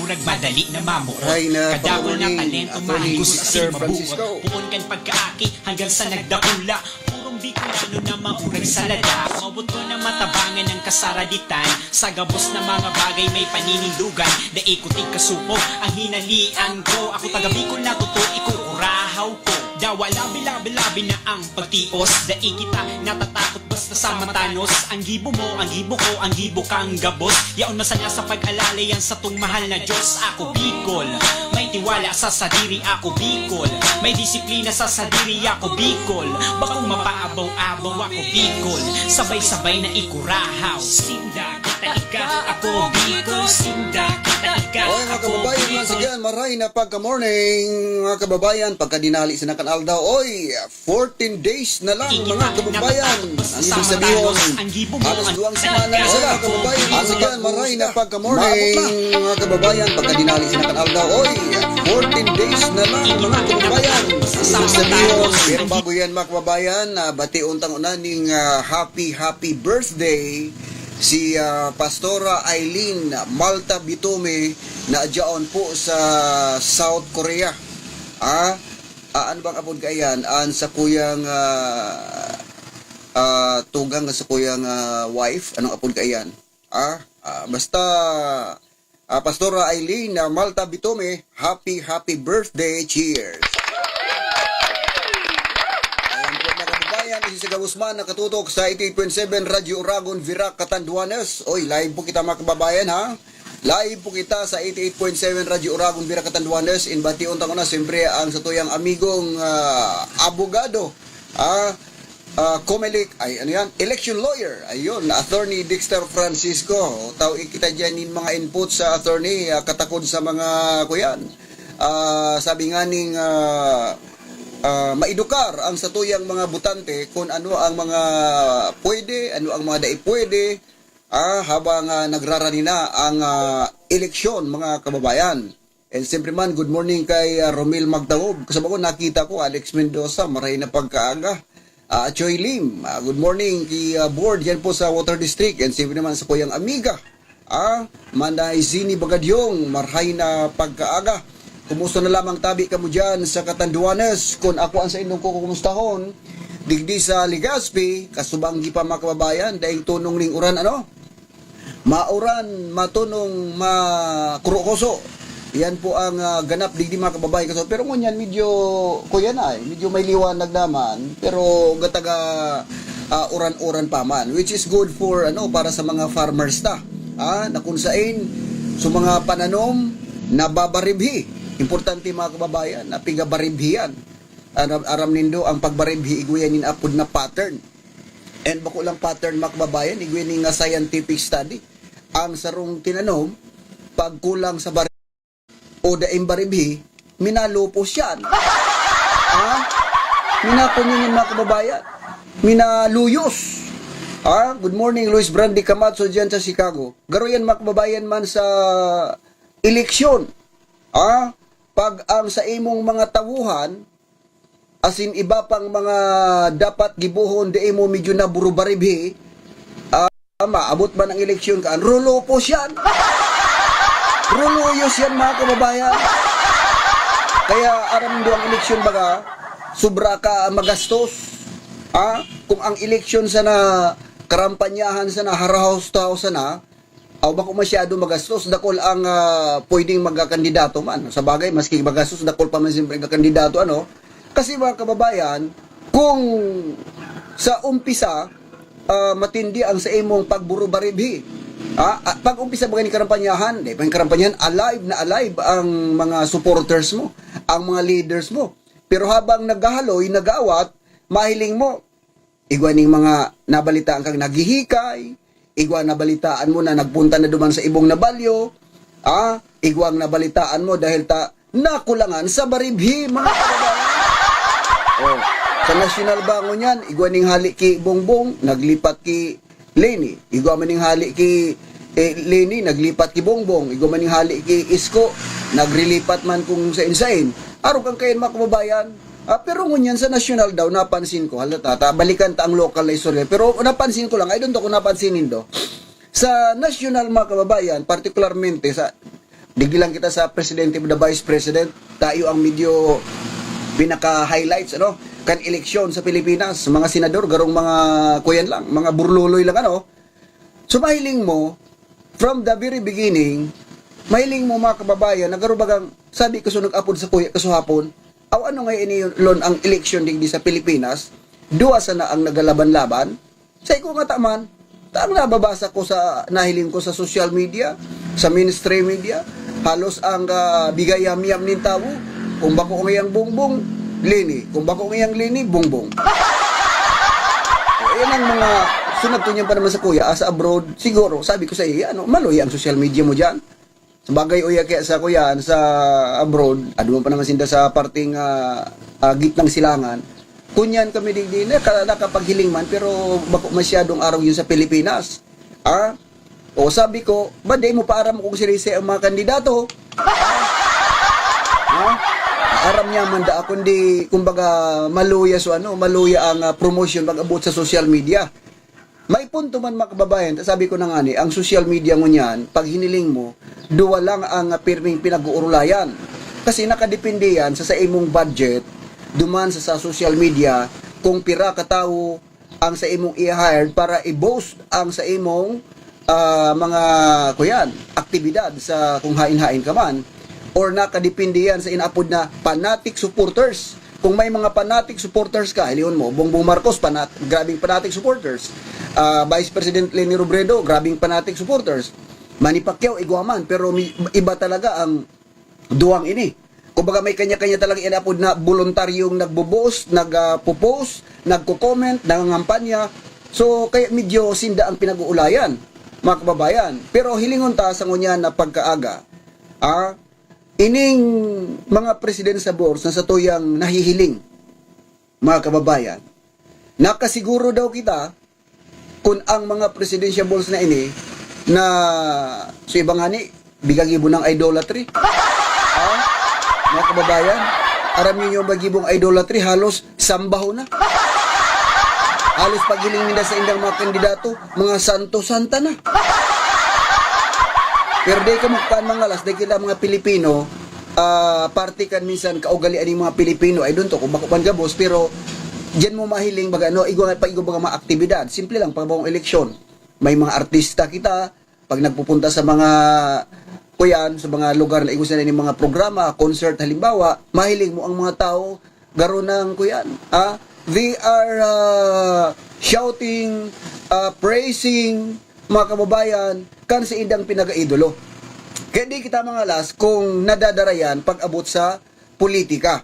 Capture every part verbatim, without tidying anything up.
Nagmadali na mamuot. Kadakul na talento, mahigo sa simabuot. Poon kan pagkaaki hanggang sa nagdakula. Purong Bicolano na maurag sa lada. Mabot ko na matabangan ang kasaraditan. Sa gabos na mga bagay may paninindugan. Dai ko tigkasupo ang hinalian ko. Ako taga Bicol na totoo, ikukurahaw ko. Dawa labi-labi-labi na ang pagtios. Dai kita natatakot basta sa matanos. Ang gibo mo, ang gibo ko, ang gibo kang gabos. Yaon masaya sa pag-alala yan sa tong mahal na Diyos. Ako Bicol, may tiwala sa sadiri. Ako Bicol, may disiplina sa sadiri. Ako Bicol, bakong mapaabaw-abaw. Ako Bicol, sabay-sabay na ikurahaw. Sinda kita ika, ako Bicol. Sinda kita ika, Oy, mga ako kababayan, once Bicol. Again, maray na pagka-morning, mga kababayan, pagkadinali sa nakan aldaw. Oy, fourteen days na lang, mga kababayan. Ang ibig sabihin, halos duwang semana na sila, mga kababayan. Once again, maray na pagka-morning, mga kababayan, pagkadinali sa nakan aldaw. Oy, fourteen days na lang, mga kababayan. Ang ibig sabihin, pero bago yan, mga kababayan, ah, bation ta ngona ning, ah, happy, happy birthday si, ah, Pastora Eileen Malta Bitome na dyaon po sa South Korea. Ah, ah, ano bang apod kaiyan? An sakuyang, ah, ah, tugang, an sakuyang, ah, wife? Anong apod kaiyan? Ah, ah, basta, ah, Pastora Eileen, ah, Malta Bitome, happy, happy birthday. Cheers! Ayan po, mga kababayan, isi si Gabusman nakatutok sa eighty-eight point seven Radyo Uragon, Virac, Catanduanes. Oy, live po kita, mga kababayan, ha? Live po kita sa eighty-eight point seven Radyo Uragon, Virac, Catanduanes. In bation ta ngona, siyempre, ang satuyang amigong, ah, abogado, ah, ah, Comelec, ay, ano yan? Election lawyer. Ayun, Attorney Dexter Francisco. Tao kita dyan nin mga input sa attorney, ah, katakod sa mga, kuyan. Ah, sabi nga ning, ah, ah, maedukar ang satuyang mga botante kung ano ang mga pwede, ano ang mga dai pwede, ah, habang, ah, nagrarani na ang, ah, eleksyon, mga kababayan. And siyempre man, good morning kay, ah, Romel Magtaob. Kasaba ko, nakita ko, Alex Mendoza, maray na pagkaaga. Ah, Choi Lim, ah, good morning kay, ah, Board, yan po sa Water District. And siyempre naman sa kuyang amiga, ah, Manday Zini Bagadyong, maray na pagkaaga. Kumusta na lamang tabi kamo dyan sa Catanduanes? Kun ako ang sa indong kukumustahon, digdi sa Legazpi, kasubanggi pa, mga kababayan, daing tunong ning uran, ano? Mauran, matunong, makurokoso. Yan po ang, ah, ganap digdi, mga kababayan. Kaso, pero ngunyan, medyo, kuya na eh, medyo may liwanag naman, pero gataga, ah, uran-uran pa man, which is good for, ano, para sa mga farmers ta. Ah, na kung sain, so mga pananom, nababaribhi. Importante, mga kababayan, na pigabaribhian. Aram, aram nindo, ang pagbaribhi, igwa yan nin apod na pattern. And bako lang pattern, mga kababayan, igwa nin nga scientific study. Ang sarong tinanom, pag kulang sa bar-, o daing baribhi, minalupos yan. Ha? Minakon yun yung mga kababayan. Minaluyos. Ha? Good morning, Luis Brandy Camacho dyan sa Chicago. Garo yan, mga kababayan, man sa eleksyon. Ha? Pag ang sa imong mga tawuhan, asin iba pang mga dapat gibohon, dai mo medyo naburubaribhi, ah, maabot man ang eleksyon kaan, rulupos yan. Ruluyos yan, mga kababayan. Kaya aram nindo ang eleksyon baga, sobra ka magastos. Ah, kung ang eleksyon sana, karampanyahan sana, harahaw-taw sana, aw bako masyado magastos, dakul ang, ah, pwedeng magkakandidato man. Sa bagay, maski magastos, dakul pa man siyempre ang kakandidato, ano? Kasi, mga kababayan, kung sa umpisa, ah, matindi ang sa imong pagburubaribhi, ah, ah, pag umpisa ba ni karampanyahan, di pa yung karampanyahan, alive na alive ang mga supporters mo, ang mga leaders mo. Pero habang naghahaloy, nag-aawat, mahiling mo, igwa ning mga nabalitaan kang naghihikay, igwa nabalitaan mo na nagpunta na duman sa ibong na balyo, ah, igwang nabalitaan mo dahil ta nakulangan sa baribhi, mga kababayan. Oh, sa nasyonal ba ngunyan, igwa ning hali ki Bongbong, naglipat ki Leni. Igwa man ning hali ki, eh, Leni, naglipat ki Bongbong. Igwa man ning hali ki Isko, nagrilipat man kung sain-sain. Arog kan kayan, mga kababayan. Ah, pero ngunyan sa nasyonal daw, napansin ko, halata, ta, balikan ta ang lokal na istorya. Pero napansin ko lang, I don't know kung napansin nindo. Sa nasyonal, mga kababayan, partikularmente sa, Digdi lang kita sa presidente, the vice president. Tayo ang medyo pinaka-highlights, ano, kan eleksyon sa Pilipinas. Mga senador, garong mga kuyan lang, mga burluloy lang, ano. So, mahiling mo, from the very beginning, mahiling mo, mga kababayan, na garo bagang, sabi ko, so nag-apod sa kuya, kasuhapon, aw, ano nga ini lon ang eleksyon digdi sa Pilipinas? Duwa sana ang nagalaban-laban. Sa iko nga taman, ta-, ang nababasa ko sa, nahiling ko sa social media, sa mainstream media, halos ang, ah, bigay yamyam nin tawo, kung bako ngayang Bongbong, Leni. Kung bako ngayang Leni, Bongbong. So, yan ang mga, so nagtunyan pa naman sa kuya, ah, sa abroad, siguro, sabi ko sa iya, ano, maluya ang social media mo dyan. Sabagay, uya kaya sa kuyan, sa abroad, adu man pa naman sinda sa parting, ah, ah, gitnang silangan. Kunyan kami digdi, naka-, nakapaghiling man, pero bako masyadong araw yun sa Pilipinas. Ah? O sabi ko, ba di mo pa aram kung sino ang mga kandidato? Ha? Aram niya man da, kundi, kumbaga, maluya so ano, maluya ang, ah, promotion pag-abot sa social media. May punto man, mga kababayan, sabi ko na nga ni, ang social media ngunyan, pag hiniling mo, duwa lang ang pirming pinag-uurulayan. Kasi nakadepende yan sa, sa imong budget, duman sa, sa social media, kung pira ka tawo ang sa imong i-hired para i-boost ang sa imong, ah, mga, kuyan, aktibidad sa kung hain-hain ka man. Or nakadepende yan sa inaapod na fanatic supporters. Kung may mga fanatic supporters ka, hilingon mo, Bongbong Marcos, fanat-, grabing fanatic supporters. Ah, Vice President Leni Robredo, grabing fanatic supporters. Manny Pacquiao, igwa man, pero mi-, iba talaga ang duwang ini. Kumbaga, may kanya-kanya talaga inaapod na voluntaryong nagbo-boost, nagpo-post, nagko-comment, nangangampanya. So, kaya medyo sinda ang pinag-uulayan, mga kababayan. Pero hilingon ta sa ngunyan na pagkaaga, ah, ining mga presidential boards na satuyang nahihiling, mga kababayan, nakasiguro daw kita kun ang mga presidential boards na ini na, so, iba ngani, bigagibo ng idolatry. Ha? Mga kababayan, aram niyo yung bagibong idolatry, halos sambaho na. Halos paghiling ninda sa indang mga kandidato, mga santo-santa na. Pero di ka magpaan mangalas, dahil kita mga Pilipino, ah, parte kan minsan kaugalian ng mga Pilipino, I don't know kung bako man gabos, pero diyan mo mahiling baga, no, igwa, pa igwa baga mga aktibidad. Simple lang, pagbaong eleksyon. May mga artista kita, pag nagpupunta sa mga, kuyan, sa mga lugar na igwa sila ng mga programa, concert, halimbawa, mahiling mo ang mga tao, garo nang, kuyan, ah, they are, ah, shouting, ah, praising, mga kababayan, kan sa indang pinag-aidolo. Kaya di kita mangalas kung nadadara yan pag-abot sa politika.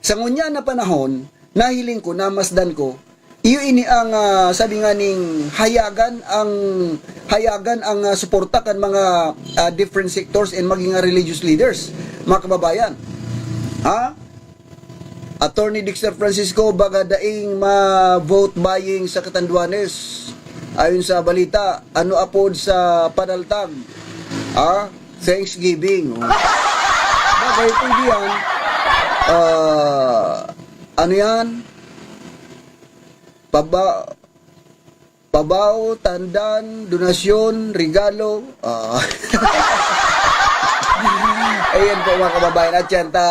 Sa ngunyan na panahon, nahiling ko, namasdan ko, iyo ini ang, ah, sabi nga ning hayagan ang, hayagan ang, ah, suporta kan mga, ah, different sectors and maging, ah, religious leaders, mga kababayan. Ha? Attorney Dexter Francisco, baga daing ma-vote buying sa Catanduanes. Ayon sa balita, ano apod sa panaltag? Ah, Thanksgiving. Oh. Bagay, pwede yan. Ah, ano yan? Paba-, pabaw, tandan, donasyon, regalo. Ah. Ayan po, mga kababayan. At yan, ta,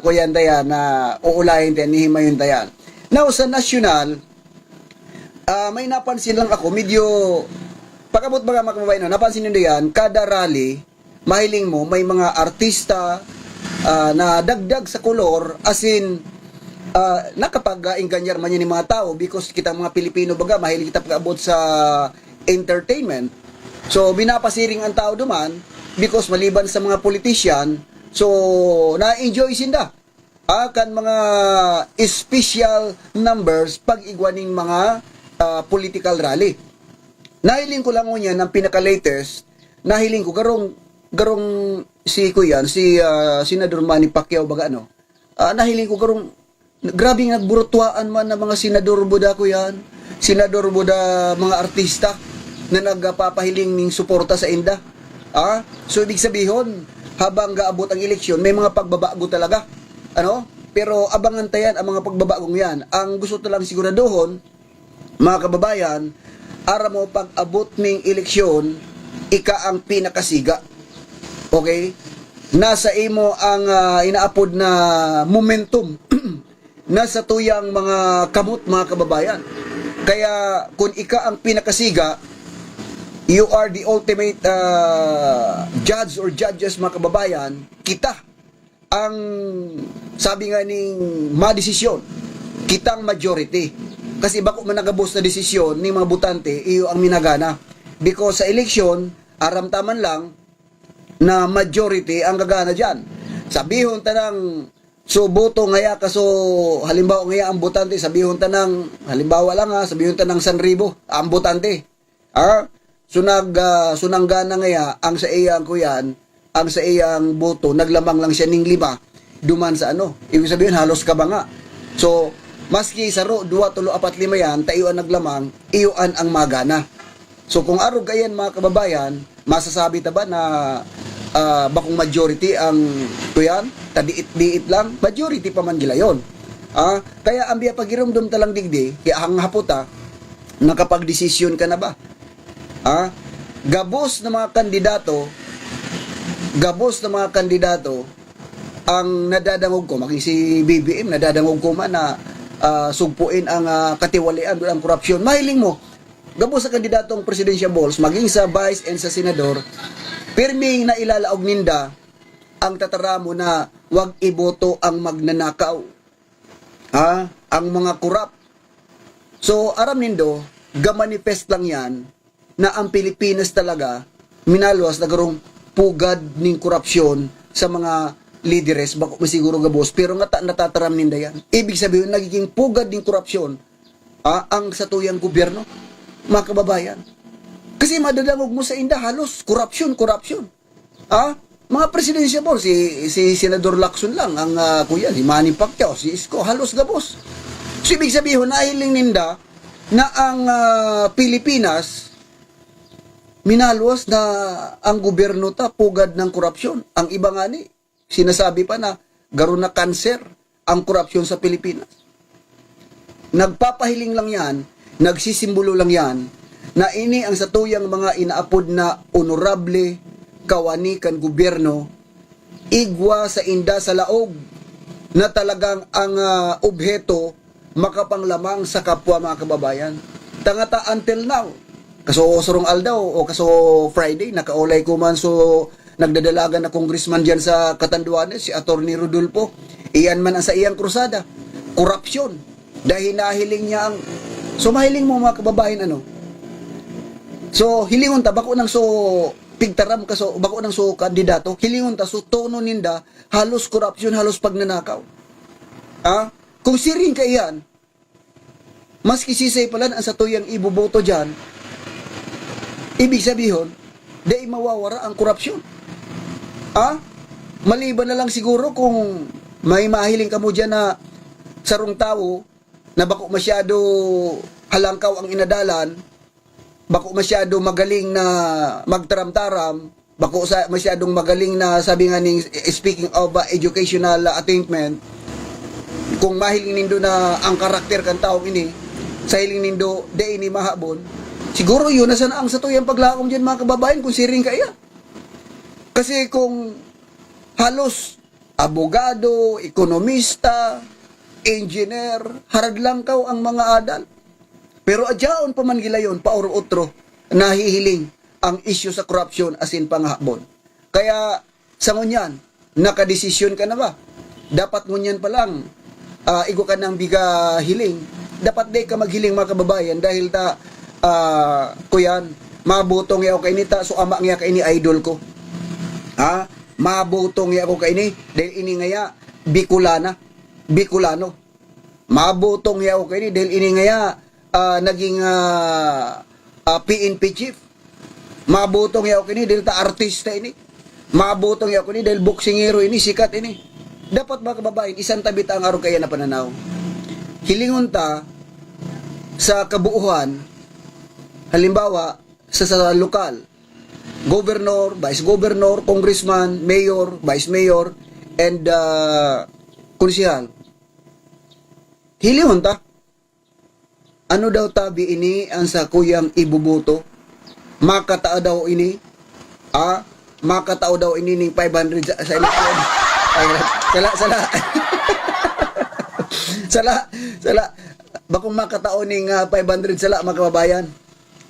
kuyan ta yan, na uulayin ta yan, nihimayon ta yan. Now, sa nasyonal, ah, may napansin lang ako, medyo, pag-abot baga, mga kababayan, no, napansin nindo yan, kada rally, mahiling mo, may mga artista, ah, na dagdag sa kolor, as in, ah, nakapag-enganyar man yan yung mga tao, because kitang mga Pilipino, baga, mahilig kita pag-abot sa entertainment. So, binapasiring ang tao duman, because maliban sa mga politician, so, na-enjoy sinda, ah, kan mga special numbers pag igwa ning mga, ah, political rally. Nahiling ko lang ngunyan ang pinaka-latest, nahiling ko garong, garong si kuyan, si, ah, Senador Manny Pacquiao baga, ano. Ah, nahiling ko garong, grabeng nagburutuaan man na mga senador buda, kuyan. Senador buda, mga artista na nagpapahiling ning suporta sa inda. Ah, so ibig sabihon, habang gaabot ang eleksyon, may mga pagbabago talaga. Ano? Pero abangan ta yan, ang mga pagbabagong yan. Ang gusto ta lang siguraduhon, mga kababayan, aram mo, pag-abot ning eleksyon, ika ang pinakasiga. Okay? nasa imo ang, ah, inaapod na momentum na satuyang mga kamot, mga kababayan. Kaya kung ika ang pinakasiga, you are the ultimate, ah, judge or judges, mga kababayan, kita ang, sabi nga ning madesisyon, kitang majority. Kasi bako man nagabos na desisyon ning mga botante, iyo ang minagana. Because sa eleksyon, aram ta man lang na majority ang gagana diyan. Sabihon ta nang, so, boto ngaya ka, so, halimbawa ngaya ang botante, sabihon ta nang, halimbawa lang ha, sabihon ta nang san ribo ang botante. Ah, so nag, ah, so nanggana ngaya ang sa iyang kuyan, ang sa iyang boto, naglamang lang siya ning lima, duman sa ano. Ibig sabihin, halos kabanga. So, maski saro, duwa, tulo, apat, lima yan, ta iyo an naglamang, iyo an ang magana. So, kung arog kaiyan, mga kababayan, masasabi ta ba na, ah, bakong majority ang kuyan? Ta diit-diit lang, majority pa man gila yon. Ah, kaya ang biya pagirumdom ta lang digdi, kaya ang hapot ta, nakapagdesisyon ka na ba? Ah, gabos na mga kandidato, gabos na mga kandidato ang nadadangog ko, maging si B B M, nadadangog ko man na, ah, sugpuin ang, ah, katiwalian, ang korupsyon. Mahiling mo, gabos sa kandidatong presidential balls, maging sa vice and sa senador, pirming nailalaog ninda ang tataramon na wag iboto ang magnanakaw. Ha? Ang mga korap. So, aram nindo, ga-manifest lang yan na ang Pilipinas talaga, minaluwas na garong pugad ning korupsyon sa mga lideres, bako man siguro gabos, pero ngata natataram ninda yan. Ibig sabihin, nagiging pugad ning korupsyon, ah, ang satuyang gobyerno, mga kababayan. Kasi madadangog mo sa inda, halos korupsyon, korupsyon. Ah, mga presidential board, si, si Senador Lacson lang, ang, ah, kuya, si Manny Pacquiao, si Isko, halos gabos. So, ibig sabihin, nahiling ninda na ang, ah, Pilipinas, minaluwas na ang gobyerno ta, pugad ng korupsyon. Ang iba nga ni, sinasabi pa na garo na kanser ang korupsyon sa Pilipinas. Nagpapahiling lang yan, nagsisimbolo lang yan, na ini ang satuyang mga inaapod na onorable kawani kan gobyerno, igwa sa inda sa laog na talagang ang, ah, obheto makapanglamang sa kapwa, mga kababayan. Tangata until now, kaso surong aldaw o kaso Friday, nakaulay ko man so nagdadalagan na congressman diyan sa Catanduanes, si Attorney Rodolfo. Iyan man ang sa iyang krusada. Korupsyon. Dahil nahiling niya ang, so, mahiling mo, mga kababayan, ano? So, hilingon ta, bako nang so, pigtaram ka, so, bako nang so, kandidato, hilingon ta, so, tono ninda, halos korupsyon, halos pagnanakaw. Ah? Kung siring ka iyan, maski sisay pa lang ang satuyang iboboto diyan, ibig sabihon, dai mawawara ang korupsyon. Ah? Maliban na lang siguro kung may mahiling kamo diyan na sarong tawo na bako masyado halangkaw ang inadalan, bako masyado magaling na magtaram-taram, bako sa, masyadong magaling na, sabi nga ning, speaking of, uh, educational attainment, kung mahiling nindo na ang karakter kan taong ini, sa hiling nindo, di ini mahabon, siguro yun na sana ang satuyang paglaom diyan, mga kababayan, kung siring kaiyan. Kasi kung halos abogado, ekonomista, engineer, haradlangkaw ang mga adal. Pero adyaon pa man gilayon, paoro-otro, nahihiling ang isyu sa korupsyon asin pangahabon. Kaya, sa ngunyan, nakadesisyon ka na ba? Dapat ngunyan pa lang, ah, igwa ka nang biga hiling. Dapat di ka maghiling, mga kababayan, dahil ta, ah, kuyan, mabutong ya ako kaini ta, so ama nga kaini idol ko. Ha? Mabutong ya ako kaini, dahil ini ngaya, Bicolana, Bicolano. Mabutong ya ako kaini, dahil ini ngaya, ah, naging, ah, ah, P N P chief. Mabutong ya ako kaini, dahil ta artista ini. Mabutong ya ako ini, dahil boksingero ini, sikat ini. Dapat, mga kababayan, isang tabit ang araw kaya na pananaw. Hilingon ta sa kabuuhan, halimbawa, sa, sa lokal, governor, vice governor, congressman, mayor, vice mayor, and, ah, konsehal. Hilingon ta. Ano daw tabi ini ang sakuyang iboboto? Makataa daw ini? Ah, makatao daw ini ning five hundred sa, sa eleksyon. Ay, sala, sala. Sala, sala. Bakong makatao ning, ah, five hundred sala, mga kababayan.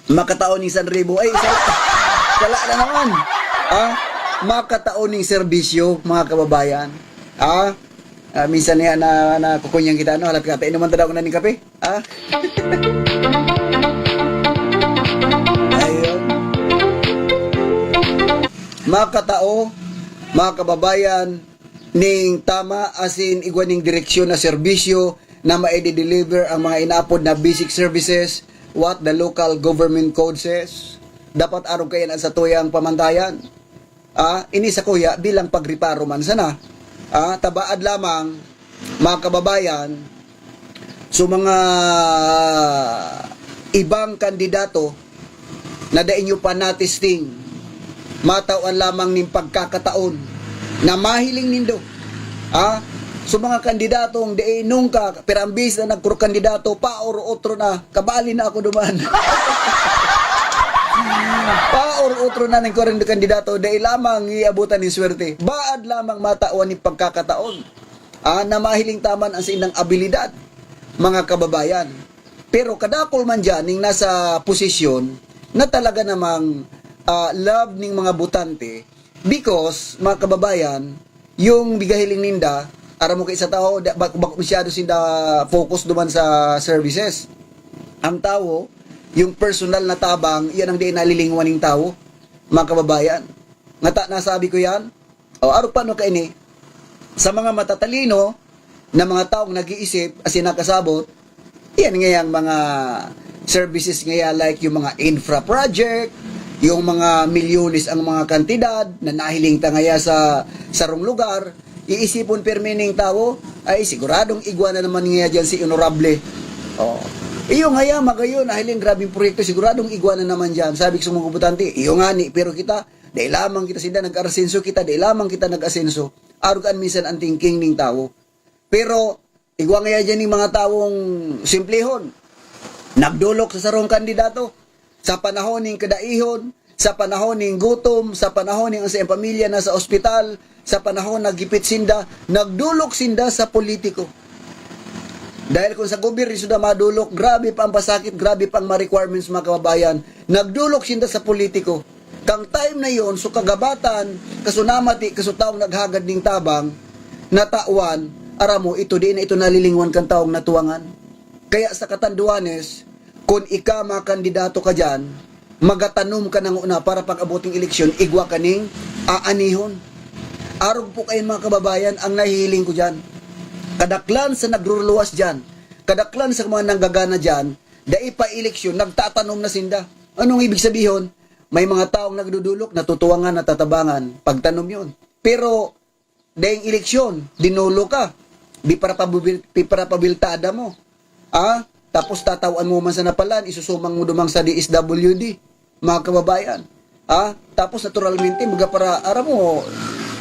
Makatao ning san ribo. Ay, sala. Sala na naman. Ah, makatao ning serbisyo, mga kababayan. Ah, ah, minsan niya na, na kukunyang kita, no? Halat ka, inuman ta daw na ning kape. Ah? Ayun. Makatao, mga kababayan, ning tama, asin igwa ning direksyon na serbisyo na maide-deliver ang mga inaapod na basic services, what the local government code says. Dapat arog kaiyan an satuyang pamantayan. Ah, ini sakuya bilang pagreparo man sana. Ah, tabaad lamang, mga kababayan, so mga ibang kandidato na dai nyo pa na-testing, matawan lamang nin pagkakataon na mahiling nindo. Ah, so mga kandidatong dai nungka, pero ang bis na nagkuro kandidato, paor otro na, kabali na ako duman. Paor otro na ning kurang kandidato, dai lamang iabutan nin swerte. Baad lamang matawan nin pagkakataon, ah, na mahiling ta man ang saindang abilidad, mga kababayan. Pero kadakul man dyan ning nasa posisyon na talaga namang, ah, love ning mga botante because, mga kababayan, yung bigahiling ninda, aram mo kay sa tao, da, bak, bak, masyado sinda focus duman sa services. Ang tawo, yung personal na tabang, yan ang di nalilingwan ning tawo, mga kababayan. Ngata, nasabi ko yan, o, arog pa no kaini, sa mga matatalino na mga taong nag-iisip asin nakasabot, yan ngayang mga services ngaya, like yung mga infra project, yung mga milyones ang mga kantidad na nahiling ta ngaya sa sarong lugar, iisipon pirmi ning tawo, ay siguradong igwa na naman ngaya dyan si Honorable. Oh. Iyo ngaya, magayon, nahiling grabing proyekto, siguradong igwa na naman dyan. Sabi ko sa mga botante, iyo nga ni, pero kita, dai lamang kita sinda nag-asenso, kita dai lamang kita nag-asenso. Arog an minsan ang thinking ning tawo. Pero igwa ngaya dyan ning mga tawong simplehon. Nagdolok sa sarong kandidato. Sa panahon ning kadaihon, sa panahon ning gutom, sa panahon ning ang saiyang pamilya nasa ospital, sa panahon naggipit sinda, nagdolok sinda sa politiko. Dahil kung sa gobyerno sinda madolok, grabe pa ang pasakit, grabe pa ang mga requirements, mga kababayan. Nagdolok sinda sa politiko. Kang time na yon, so kagabatan, kaso namati, kaso taong naghagad ning tabang, natawan, aram mo, ito, di na ito nalilingwan kan taong natuwangan. Kaya sa katanduanes, kun ika makandidato ka diyan, magatanom ka na nguna para pag-abot ning eleksyon, igwa ka ning aanihon. Arog po kayo, mga kababayan, ang nahihiling ko diyan. Kadaklan sa nagruruluwas diyan, kadaklan sa mga nanggagana diyan, dai pa eleksyon, nagtatanom na sinda. Anong ibig sabihin? May mga taong nagdudulok, natutuwangan, natatabangan, pagtanom yon. Pero, daing eleksyon, dinulok ka, di para pabubil-, di para pabiltada mo. Ah? Tapos tatawan mo man sa napalan, isusumang mo dumang sa D S W D, mga kababayan. Ah? Tapos naturalmente, magapara, aram mo,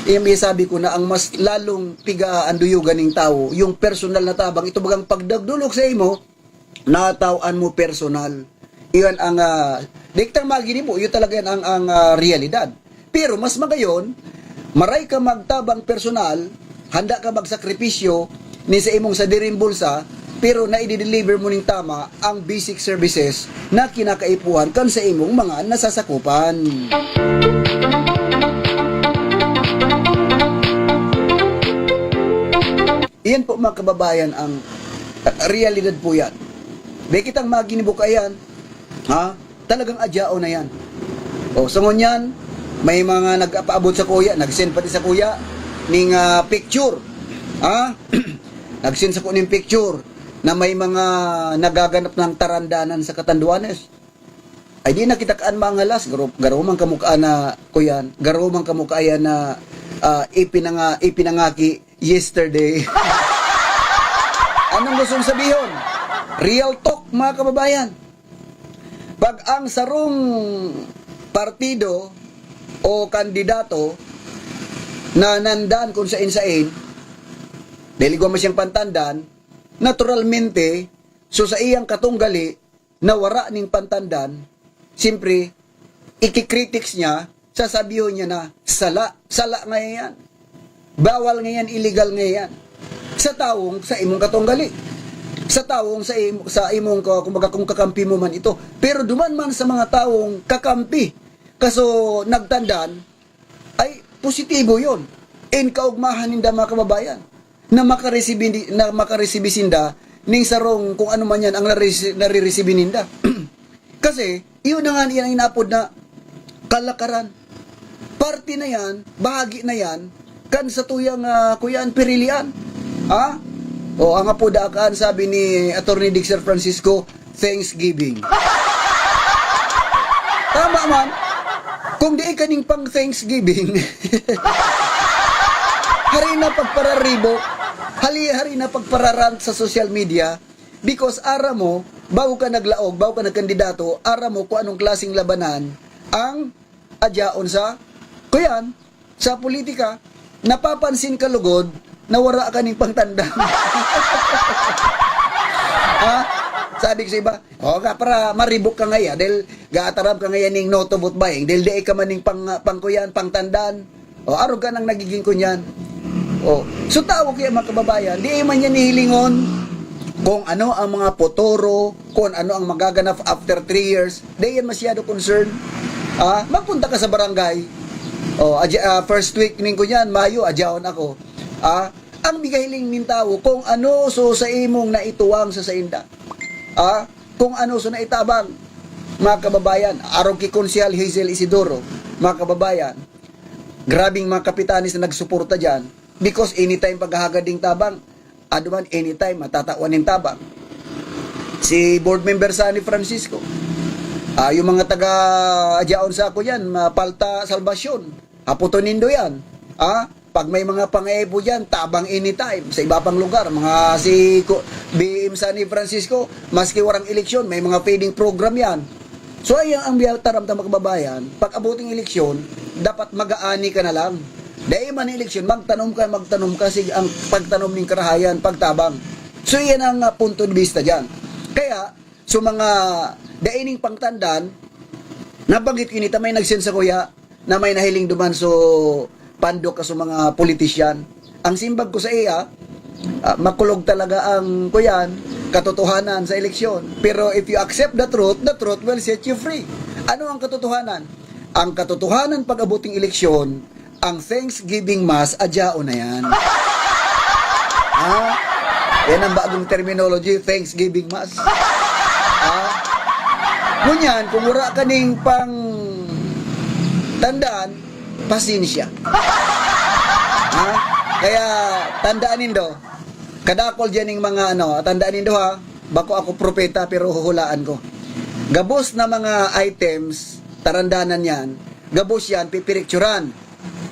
yung may sabi ko na ang mas lalong piga ang duyugan ning tawo, yung personal na tabang, ito bagang pagdagdulok sa imo, natawan mo personal. Iyan ang, ah, di kitang maginibo, yun talaga yan ang, ang, ah, realidad. Pero mas magayon, maray ka magtabang personal, handa ka magsakripisyo ni sa imong sadiring bulsa, pero naidi-deliver mo ning tama ang basic services na kinakaipuhan kan sa imong mga nasasakupan. Iyan po, mga kababayan, ang, ah, realidad po yan. Di kitang maginibo kaiyan, ha? Talagang adyaon na yan. O, sa ngunyan, may mga nagpaabot sa kuya, nag-send pati sa kuya, ning, ah, picture. Ha? Nag-send sa kuya ning picture na may mga nagaganap ng tarandanan sa Catanduanes. Ay, di na kita kaan mangalas. Garo-, garo man kamukha na, kuyan. Garo man kamukha yan na, ah, ipinanga-, ipinangaki yesterday. Anong gustong sabihon? Real talk, mga kababayan. Pag ang sarong partido o kandidato na nandan kung sain-sain, dahil igwa man siyang pantandan, naturalmente, so sa iyang katunggali, na wara ning pantandan, siyempre, ikikritics niya Sasabihon niya na, "Sala. Sala nga yan. Bawal nga yan, illegal nga yan." Sa tawong sa imong katonggali. Sa tawong sa im-, sa imong ka-, kumbaga kung kakampi mo man ito. Pero duman man sa mga tawong kakampi, kaso nagtandan, ay positibo yon. In kaugmahan ninda, mga kababayan, na makaresibi, na makaresibi sinda ning sarong kung ano man yan ang naresi-, nariresibi ninda. Kasi, iyon na nga, iyan ang inaapod na kalakaran. Parte na yan, bahagi na yan, kan sa tuyang, ah, kuyan, pirilian. Ha? O, ang apo daakaan, sabi ni Attorney Dexter Francisco, Thanksgiving. Tama man. Kung di ka ning pang Thanksgiving, hari na pagpararibo, hali, hari na pagpararant sa social media, because aram mo, bago ka naglaog, bago ka nagkandidato, aram mo kung anong klaseng labanan ang adyaon sa, kuyan, sa politika, napapansin ka lugod na wala ka ning pangtandan. Ha? Sabi ko sa iba, "O ka, para maribok ka ngaya, dahil gaataram ka ngaya ning no to vote buying, dahil di ka man ning pang, pangkuyan, pangtandan. O, arog ka nang nagiging kunyan." O, so tao kaya, mga kababayan, di man yan hihilingon kung ano ang mga potoro, kung ano ang magaganap after three years, di yan masyado concern. Ah, magpunta ka sa barangay. O, adya-, ah, first week ning kunyan, Mayo, adyahon ako. Ah, ang bigahiling nin tawo, kung ano so sa imong naituwang sa sainda. Ah, kung ano so naitabang, mga kababayan, arog ki Konsehal Hazel Isidoro, mga kababayan, grabing mga kapitanes na nagsuporta dyan, because anytime paghahagad ding tabang, aduman anytime matatawan nin tabang. Si Board Member Sunny Francisco, ah, yung mga taga adyaon sa ako yan, mga palta salbasyon, haputon nindo yan. Ah, pag may mga pangaipo dyan, tabang anytime. Sa iba pang lugar, mga si Ku-, B M Sunny Francisco, maski warang eleksyon, may mga feeding program yan. So, ayan ang biyataram ta, mga kababayan, pag abuting eleksyon, dapat mag-aani ka na lang. Dahil man eleksyon, magtanom ka, magtanom ka, sige, ang pagtanom ning karahayan, pagtabang. So, iyan ang, ah, punto de vista dyan. Kaya, so mga daining pangtandan, nabanggit ko ini, ta may nag-send sa kuya na may nahiling duman, so, pandok ka sa mga politisyan. Ang simbag ko sa iya, ah, makulog talaga ang, kuyan, katotohanan sa eleksyon. Pero if you accept the truth, the truth will set you free. Ano ang katotohanan? Ang katotohanan pag-abuting eleksyon, ang Thanksgiving Mass, adyaon na yan. Ha? Yan ang bagong terminology, Thanksgiving Mass. Ha? Ngunyan, kung wala ka ning pang tandaan, pasensya. Ha? Kaya, tandaan nindo, kadakol dyan ning mga ano, tandaan nindo ha, bako ako propeta pero huhulaan ko. Gabos na mga items, tarandanan yan, gabos yan, pipirikturan.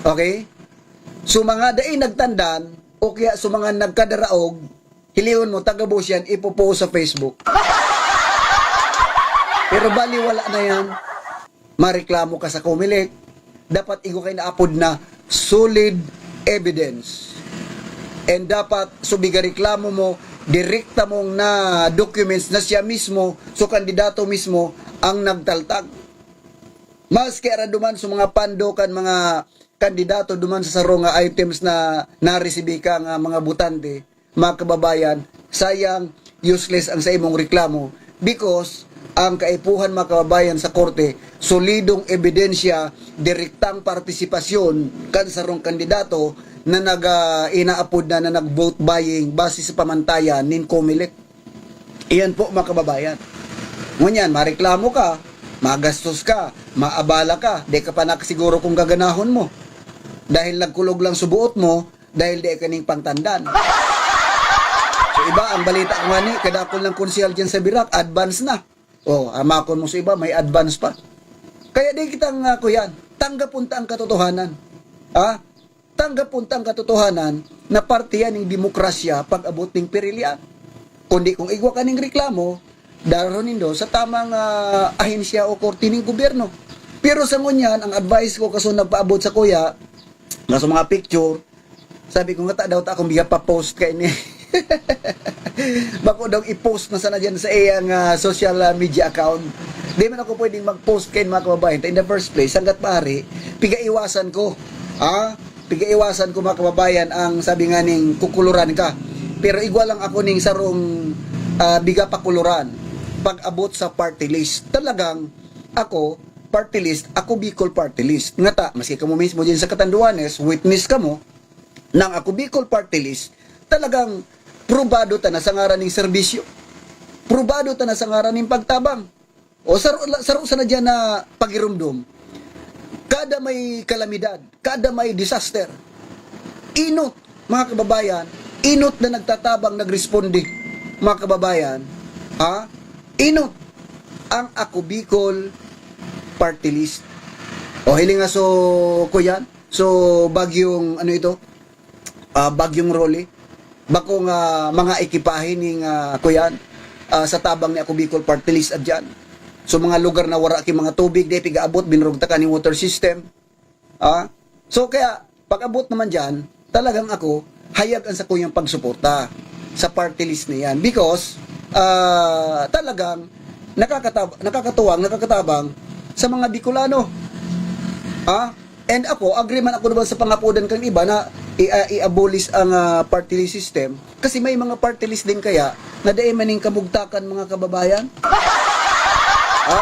Okay? So, mga dai nagtandan, o kaya sa mga nagkadaraog, hilihon mo, tagabos yan, ipopost sa Facebook. Pero baliwala na yan. Mareklamo ka sa Comelec, dapat igwa kay naapod na solid evidence. And dapat, subiga reklamo mo, direkta mong na documents na siya mismo, so kandidato mismo, ang nagtaltag. Maski ara duman sa mga pando kan mga kandidato duman sa saro nga items na naresibi ka nga mga botante, mga kababayan, sayang, useless ang sa imong reklamo because ang kaipuhan, mga kababayan, sa korte, solidong ebidensya, direktang partisipasyon kan sarong kandidato na nag, ah, inaapod na, na nag-vote buying base sa pamantayan nin Comelec. Iyan po, mga kababayan. Ngunyan, mareklamo ka, magastos ka, maabala ka, di ka pa nakasiguro kung gaganahon mo. Dahil nagkulog lang subuot mo, dahil di ka ning pangtandan. So, iba, ang balita ko nga ni, kadakol ng konsehal dyan sa Birak, advance na. O, amakon mo sa iba, may advance pa. Kaya di kita nga, kuyan, tanggapon ta ang katotohanan. Ha? Tanggapon ta ang katotohanan na parte yan ng demokrasya pag-abot ning pirilya. Kundi kung igwa ka ning reklamo, daro nindo sa tamang, ah, ahensya o korte ning gobyerno. Pero sa ngunyan, ang advice ko kaso nagpaabot sa kuya, nga sa mga picture, sabi ko nga, "Ta daw ta akong biya pa-post kay ni." Bako daw i-post na sana dyan sa iyang, ah, social, ah, media account. Di man ako pwedeng mag-post kaini, mga kababayan. In the first place, hangga't maaari, pigaiwasan ko. Ha? Pigaiwasan ko, mga kababayan, ang sabi nga ning kukuluran ka. Pero igwa lang ako ning sarong, ah, biga pa kuluran pag-abot sa party list. Talagang ako, party list, ako Bicol party list. Ngata, maski kamo mismo diyan sa Catanduanes, witness kamo, nang ako Bicol party list, talagang probado ta na sa ngaran ning serbisyo. Probado ta na sa ngaran ning pagtabang. O saro, saro sana diyan na pagirumdom. Kada may kalamidad, kada may disaster, inot, mga kababayan, inot na nagtatabang, nagresponde, mga kababayan, ha? Inot ang Ako Bicol party list. O, hiling nga, so, kuyan, so, bagyong, ano ito? Ah, bagyong Rolly. Bako nga mga ekipahe ning, ah, kuyan, ah, sa tabang ni Ako Bicol party list adyan. So, mga lugar na wara ki mga tubig, di pigaabot, binurugtakan ning water system. Ah? So, kaya, pag-abot naman dyan, talagang ako, hayag ang sakuyang pagsuporta sa party list na yan. Because, ah, talagang nakakatab-, nakakatuwang, nakakatabang sa mga Bicolano. Ah? And ako, agree man ako naman sa pangapodan kan iba na i-, ah, i-abolish ang, ah, party list system. Kasi may mga party list din kaya na dai man ning kamugtakan, mga kababayan. Ha?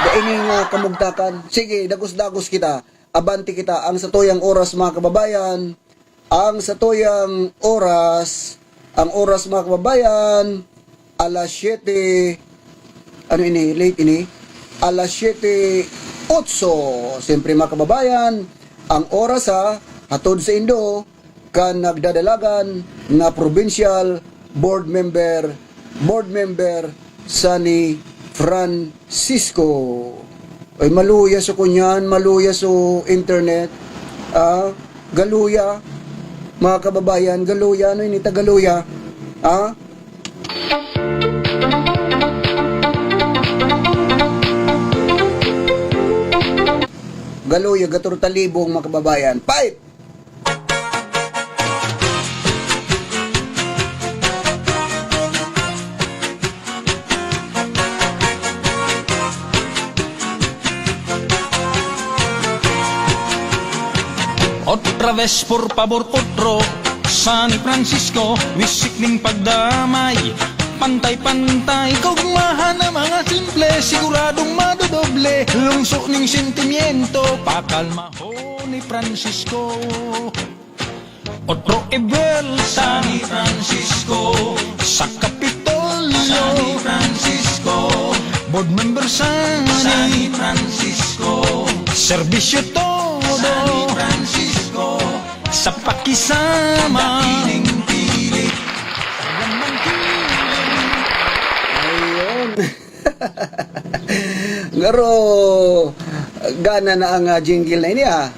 Dai ning, ah, kamugtakan. Sige, dagos-dagos kita. Abante kita. Ang satuyang oras, mga kababayan. Ang satuyang oras. Ang oras, mga kababayan. Alas siyete. Ano ini? Late ini. Alas siyete otso. Siyempre, mga kababayan, ang oras, ha, hatod sa indo, kan nagdadalagan na provincial board member, board member Sunny Francisco. Ay, maluya so kunyan, maluya so internet. Ah, galuya, mga kababayan, galuya, ano ini, tagaluya? Ah? Galuya, gator talibong, mga kababayan. Fight! Otra vez, por pabor, otro. San Francisco, wisik ning pagdamay. Pantay-pantay, kaugmahan na mga simple, siguradong madodoble. Lungso ning sentimiento, pakalma ho ni Francisco. Otro Evel, San Francisco, sa Kapitolyo, San Francisco, board member San Francisco, serbisyo todo, San Francisco, sa pakisama, dakiling pilit, Ayun. Garo, gana na ang, ah, jingle na ini, ah.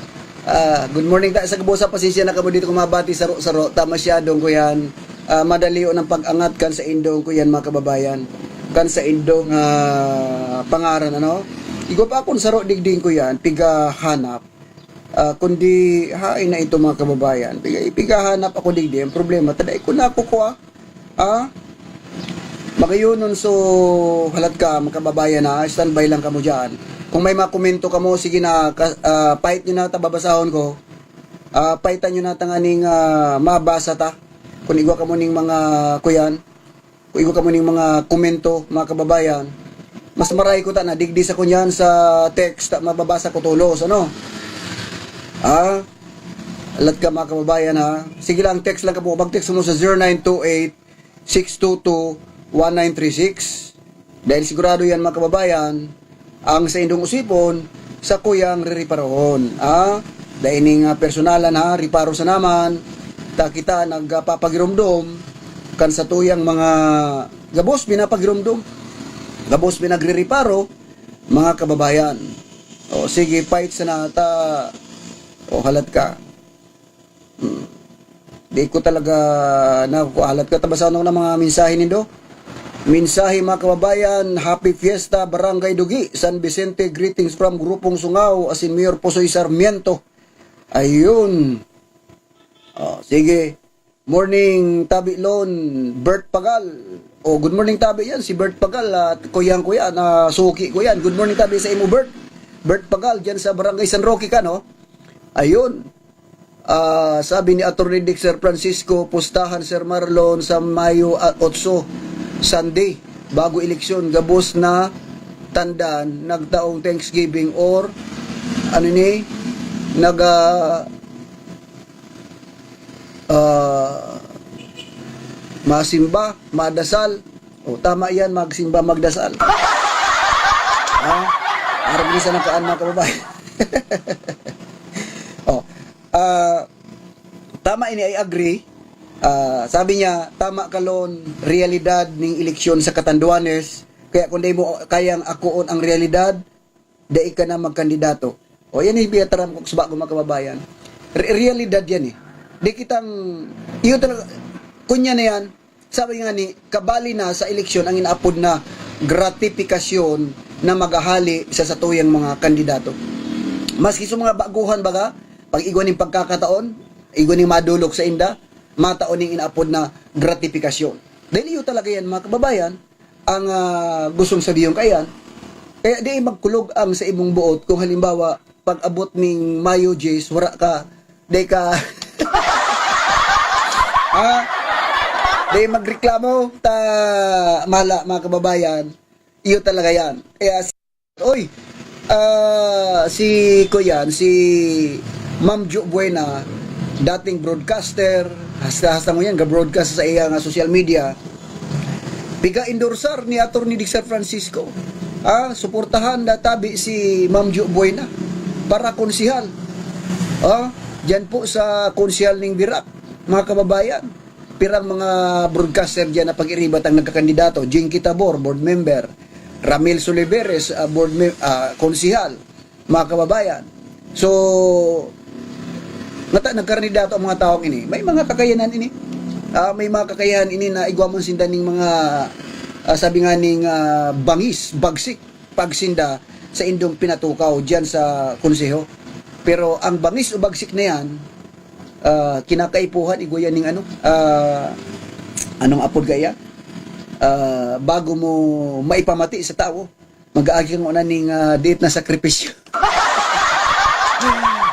Ah, good morning ta sa kabusa. Pasensya na kamo dito kung mabati saro-saro. Ta masyadong kuyan, ah, madali ang pag-angat kan sa indong kuyan, mga kababayan. Kan sa indong, ah, pangaran, ano? Igwa pa akong saro digding kuyan, pigahanap. Ah, kundi hain na ito, mga kababayan. Piga, pigahanap ako digdi. Ang problema, ta dai ko nakukua. Ah? Magayonon, so, halat ka, mga kababayan, ha? Standby lang kamo dyan. Kung may mga komento kamo, sige na, ka, ah, pahit nyo na, ta babasahon ko. Ah, pahitan nyo na tanganing, ah, mabasa ta. Kung igwa kamo ning mga, kuyan, kung igwa kamo ning mga komento, mga kababayan, mas maray ko ta na digdi sa kunyan sa text, ta mababasa ko tolos, ano? Ah? Halat ka, mga kababayan, ha? Sige lang, text lang kamo. Mag-text mo sa zero nine two eight, six two two, one nine three six. Dahil sigurado yan, mga kababayan, ang sa indong usipon, sa kuyang ririparohon. Ah, dai ning, ah, personalan, ha, riparo sa naman, ta kita nagpapagiromdom kan sa tuyang mga gabos pinapagiromdom, gabos pinagririparo, mga kababayan. O sige, fight sa nata. O halat ka. Hmm. Di ko talaga nakukuhalat. Katabasan ako ng mga mensahe nindo. Mensahe, mga kababayan, Happy Fiesta, Barangay Dugi, San Vicente, greetings from Grupong Sungao, asin Mayor Pusoy Sarmiento. Ayun. Oh, sige. Morning, Tabi Lon, Bert Pagal. Oh, good morning tabi yan, si Bert Pagal, ah, kuyang ko yan, ah, suki ko yan. Good morning tabi sa imo, Bert. Bert Pagal, dyan sa Barangay San Roque ka, no? Ayun. Ah, sabi ni Attorney Dexter Francisco, pustahan, Sir Marlon, sa Mayo, ah, otso, Sunday, bago eleksyon, gabos na tandan, nagtaong Thanksgiving or, ano ni, nag, ah, ah, masimba, madasal. O, tama yan, magsimba, magdasal. Ha? Arog ni sa nakaan, mga kababayan. Oh, ah, tama ini, I agree. Ah, sabi niya, tama kalon, realidad ning eleksyon sa Catanduanes. Kaya kung di mo kayang akoon ang realidad, dai ka na magkandidato. O, yan yung pinataram ko sa bago, mga kababayan. Re-, realidad yan eh. Di kitang, iyo talaga, kunya na yan, sabi nga ni, kabali na sa eleksyon ang inaapod na gratifikasyon na maghahali sa satuyang mga kandidato. Maski sa mga baguhan, baga, pag igwa ning pagkakataon, igwa ning madulok sa inda, matao ning inaapod na gratifikasyon. Dahil iyo talaga yan, mga kababayan, ang, ah, gustong sabihon kaiyan. Kaya di magkulog ang sa imong buot kung halimbawa, pag-abot ning Mayo diyes, wara ka, di ka, ha? Di magreklamo, ta, mala, mga kababayan, iyo talaga yan. Kaya, oy, ah, si, kuyan, si Ma'am Jo Buena, dating broadcaster, hasta, hasta mo yan, ga-broadcast sa iya nga social media, piga-endorsar ni Attorney Dixon Francisco. Ah, suportahan na tabi si Ma'am Jo Buena para konsehal. Ah, diyan po sa konsehal ning Virac, mga kababayan. Pirang mga broadcaster diyan na pag-iribat ang nagkakandidato. Jinky Tabor, board member. Ramil Soliveres, ah, board mem-, ah, konsehal, mga kababayan. So, nata-, nagkakandidato ang mga taong ini. May mga kakayanan ini. Ah, may mga kakayanan ini na igwa man sinda ning mga, ah, sabi nga ning, ah, bangis, bagsik, pagsinda sa indong pinatukaw diyan sa konseho. Pero ang bangis o bagsik na yan, ah, kinakaipuhan, igwa yan ning ano, ah, anong apod kaya? Ah, bago mo maipamati sa tawo, mag-aagi kang una ning, ah, diit na sakripisyo.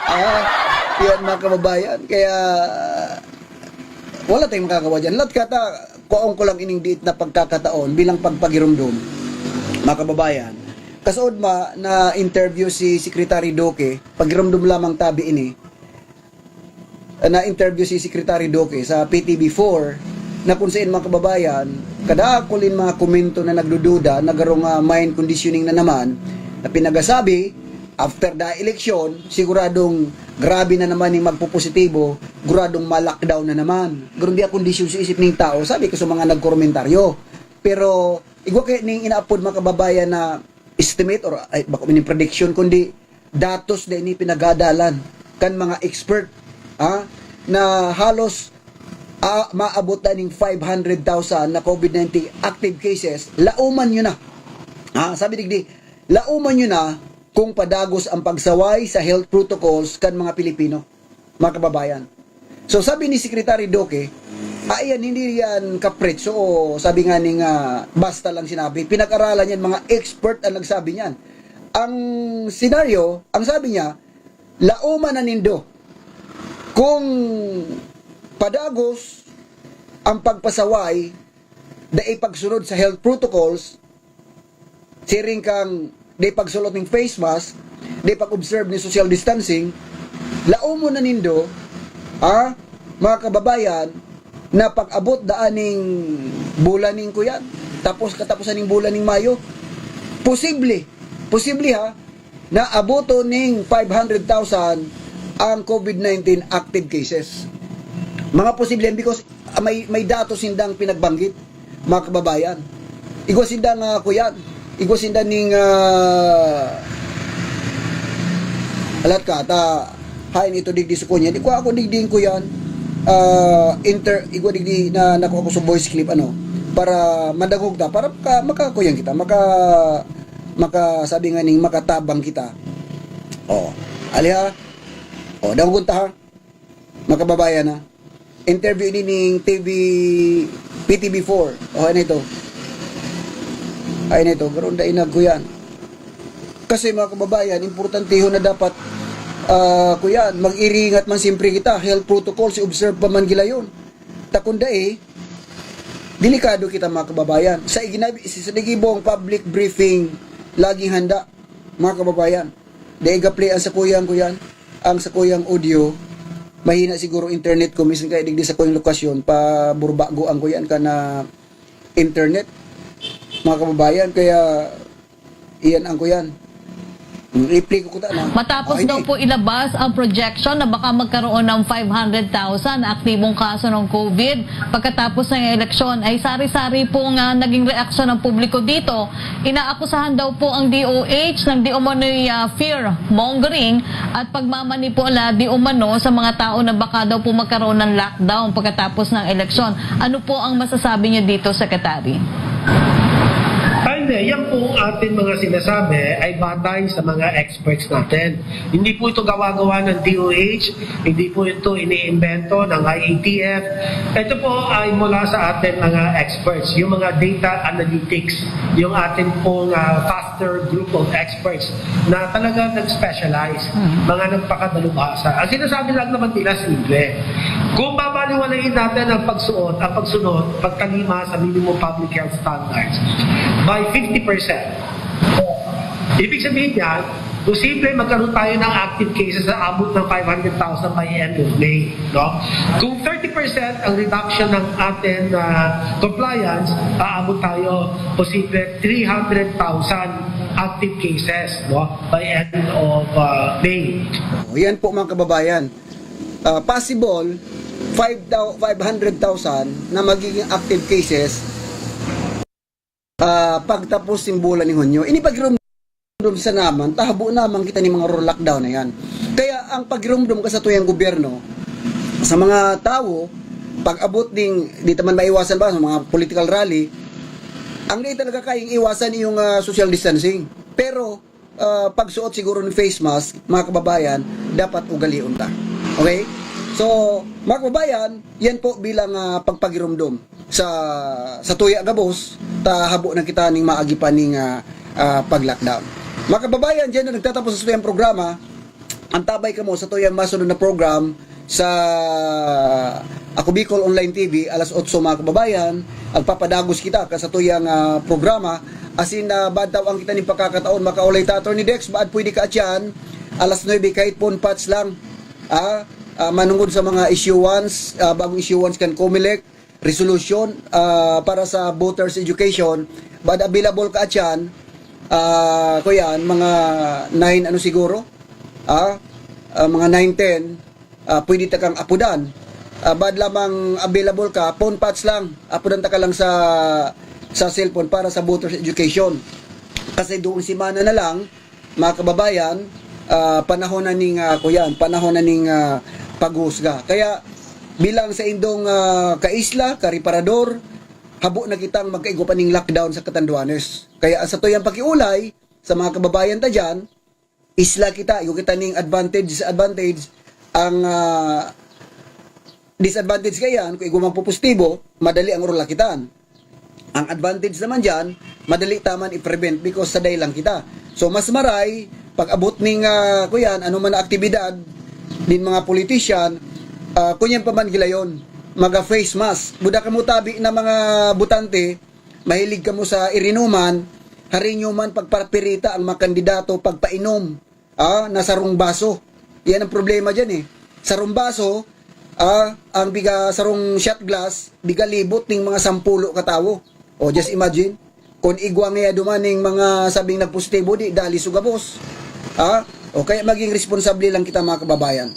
Ah, yan, mga kababayan. Kaya, wala tayong makagawa dyan. Lahat kata, kuhaon ko lang ining diit na pagkakataon bilang pagpagirumdom, mga kababayan. Kasaod ma, na-interview si Secretary Duque, pagirumdom lamang tabi ini, na-interview si Secretary Duque sa P T V four, na kung saan, mga kababayan, kadakul in mga komento na nagdududa, na garo nga mind conditioning na naman, na pinagasabi, after the election, siguradong grabe na naman yung magpupositibo, guradong ma-lockdown na naman. Garo di kondisyon sa isip ning tao, sabi ko sa mga nagkomentaryo. Pero, igwa kaya ning inaapod, mga kababayan, na estimate or, ay, bako man yung prediction, kundi datos na ini pinagadalan kan mga expert, ha, na halos, ah, maabot na ning five hundred thousand na COVID nineteen active cases, lauman nyo na. Ah, sabi digdi, lauman nyo na kung padagos ang pagsaway sa health protocols kan mga Pilipino, mga kababayan. So, sabi ni Secretary Duque, ah, yan, hindi yan kapretso o sabi nga ni nga basta lang sinabi. Pinag-aralan yan, mga expert ang nagsabi niyan. Ang senaryo, ang sabi niya, lauman na nindo kung padagos ang pagpasaway, dai pagsunod sa health protocols, siring kang di pagsulot ning face mask, di pag-observe ni social distancing, laomon na nindo, ha, mga kababayan, na pag-abot daan ning bulan ning kuyan, tapos katapusan ning bulan ning Mayo, posible, posible ha, na aboto ning five hundred thousand ang COVID nineteen active cases. Mga posible yan because, ah, may, may datos sindang pinagbanggit, mga kababayan. Igwa sinda nga kuyan. Igwa sinda ning, ah, alat ka, ta, hain ito digdi sa kunya. Di ko ako digdi yung kuyan. Ah, inter, igwa digdi na nakuha ko sa voice clip, ano, para madagog ta, para maka, makakuyan kita, maka, maka, sabi nga ning makatabang kita. Oh, aliha. Oh, dagogon ta ha. Mga kababayan, ha? Interview ini ning T V, P T V four. O, ano ito? Ay na ito, garo dai nagkuyan. Kasi, mga kababayan, importantehon na dapat, ah, kuyan, mag-iringat man siyempre kita, health protocols, i-observe pa man gilayon. Ta kun dai, delikado kita, mga kababayan. Sa iginabi, sa nagibong public briefing, laging handa, mga kababayan. Dai ga-play ang sakuyang kuyan, ang sakuyang audio. Mahina siguro internet ko, minsan kaya digdi sa kuyang lokasyon, pa burbago ang kuyan ka na internet, mga kababayan. Kaya, iyan ang kuyan. Mm, i-play ko kuta na. Matapos Okay, daw di. po ilabas ang projection na baka magkaroon ng five hundred thousand na aktibong kaso ng COVID pagkatapos ng eleksyon, ay sari-sari po nga naging reaksyon ng publiko dito. Inaakusahan daw po ang D O H ng di umano'y, ah, fear mongering at pagmamanipula di umano sa mga tao na baka daw po magkaroon ng lockdown pagkatapos ng eleksyon. Ano po ang masasabi niyo dito, Secretary? Ay, hindi. Yan pong ating mga sinasabi ay batay sa mga experts natin. Hindi po ito gawa-gawa ng D O H, hindi po ito iniimbento ng I A T F. Ito po ay mula sa ating mga experts, yung mga data analytics, yung ating pong ah, faster group of experts na talaga nag-specialize, mga nagpakadalubhasa. Ang sinasabi lang naman nila, simple. Kung babaliwalayin natin ang pagsuot, ang pagsunod, pagtalima sa minimum public health standards by fifty percent, ibig sabihin niyan, posible magkaroon tayo ng active cases na abot ng five hundred thousand by end of May. No? Kung thirty percent ang reduction ng ating ah, compliance, aabot tayo posible three hundred thousand active cases, no, by end of ah, May. O, yan po, mga kababayan. Ah, possible, five thou-, five hundred thousand na magiging active cases ah, pagtapos ng bulan ni Hunyo. Ini pagrumdom sa naman, tahabo naman kita ni mga rural lockdown na yan. Kaya ang pagrumdom ka sa tuyang gobyerno, sa mga tawo, pag-abot ding, di ta man maiwasan ba, sa mga political rally, ang di talaga kayang iwasan yung ah, social distancing. Pero, ah, pagsuot siguro ng face mask, mga kababayan, dapat ugalion ta. Okay? So, mga kababayan, yan po bilang ah, pagpagirumdom sa sa tuya gabos, ta habo na kita ning maagi pa ning ah, ah, pag-lockdown. Mga kababayan, diyan na nagtatapos sa tuyang programa. Antabay kamo sa tuyang masunod na program sa Ako Bicol Online T V, alas otso, mga kababayan. Agpapadagos kita ka sa tuyang ah, programa. Asin na bad taw ang kita ning pagkakataon, makaulay ta, Attorney Dex, baad pwede ka atyan, alas nuebe kahit phone patch lang. Ah, ah, manungod sa mga issuance, ah, bagong issuance kan Comelec, resolution ah, para sa voters education, bad available ka atyan, ah, kuyan, mga nine ano siguro, ah, ah, mga nine ten, ah, pwede ta kang apudan. Ah, bad lamang available ka, phone patch lang, apudan ta ka lang sa sa cellphone para sa voters education. Kasi doon semana na lang, mga kababayan, ah, panahon na ning, ah, kuyan, panahon na ning ah, paghusga. Kaya bilang sa indong ah, kaisla, kareparador, habo na kitang magkaigwa pa ning lockdown sa Catanduanes. Kaya sa tuyang pakiulay sa mga kababayan ta dyan, isla kita, igwa kita ning advantage, disadvantage. Ang ah, disadvantage kayan, kung igwa magpupustibo, madali ang orlakitan. Ang advantage naman dyan, madali ta man i-prevent because saday lang kita. So, mas maray, pag-abot ning, ah, kuyan, ano man na aktibidad, din mga politician, ah, kunyan pa man gilayon, maga face mask. Buda kamo tabi na mga butante, mahilig kamo sa irinuman, hari nyo man pagparapirita ang mga kandidato, pagpainom, ah, na sarong baso. Yan ang problema dyan eh. Sarong baso, ah, ang biga sarong shot glass, biga libot ning mga sampulo ka tawo. O, just imagine, kung igwa nga duman ning mga sabing nagpositibo, di, dali sa gabos. Ah, o kaya maging responsable lang kita, mga kababayan.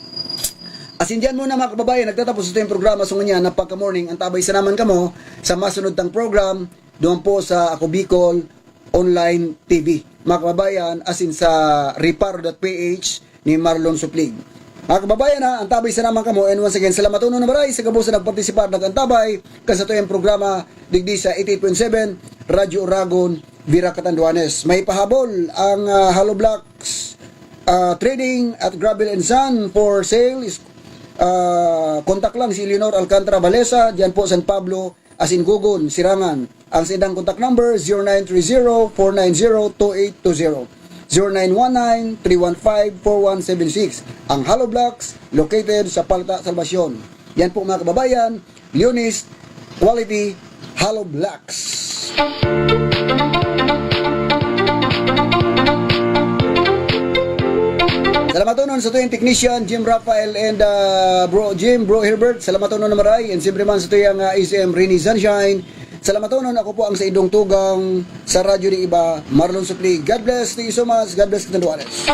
Asin diyan muna, mga kababayan, nagtatapos ito yung programa. So, ngunyan, napagka-morning, antabay sa naman kamo sa masunod tang program, doon po sa Ako Bicol Online T V. Mga kababayan, asin sa reparo dot P H ni Marlon Suplig. Mga kababayan, ha, antabay sa naman kamo. And once again, salamat uno na maray sa gabos na nagpartisipar, nag-antabay kan sa tuyang programa digdi sa eighty-eight point seven Radyo Oragon, Vira, Catanduanes. May pahabol ang ah, Hollow Blocks ah, Trading at Gravel and Sand for sale. Is, ah, contact lang si Leonor Alcantara Valesa, diyan po San Pablo, asin Gugon, Sirangan. Ang saindang contact number, zero nine three zero, four nine zero, two eight two zero, zero nine one nine, three one five, four one seven six. Ang Hollow Blocks, located sa Palta Salvacion. Yan po, mga kababayan, Leonis Quality Hollow Blocks. Salamaton sa tuyang technician, Jim Rafael, and, ah, Bro Jim, Bro Herbert. Salamaton na maray. And siyempre man sa tuyang, ah, S M Rini Sunshine. Salamaton, ako po ang saindong tugang sa Radyo ng Iba, Marlon Supli. God bless. Thank you so much. God bless, Katanduanes.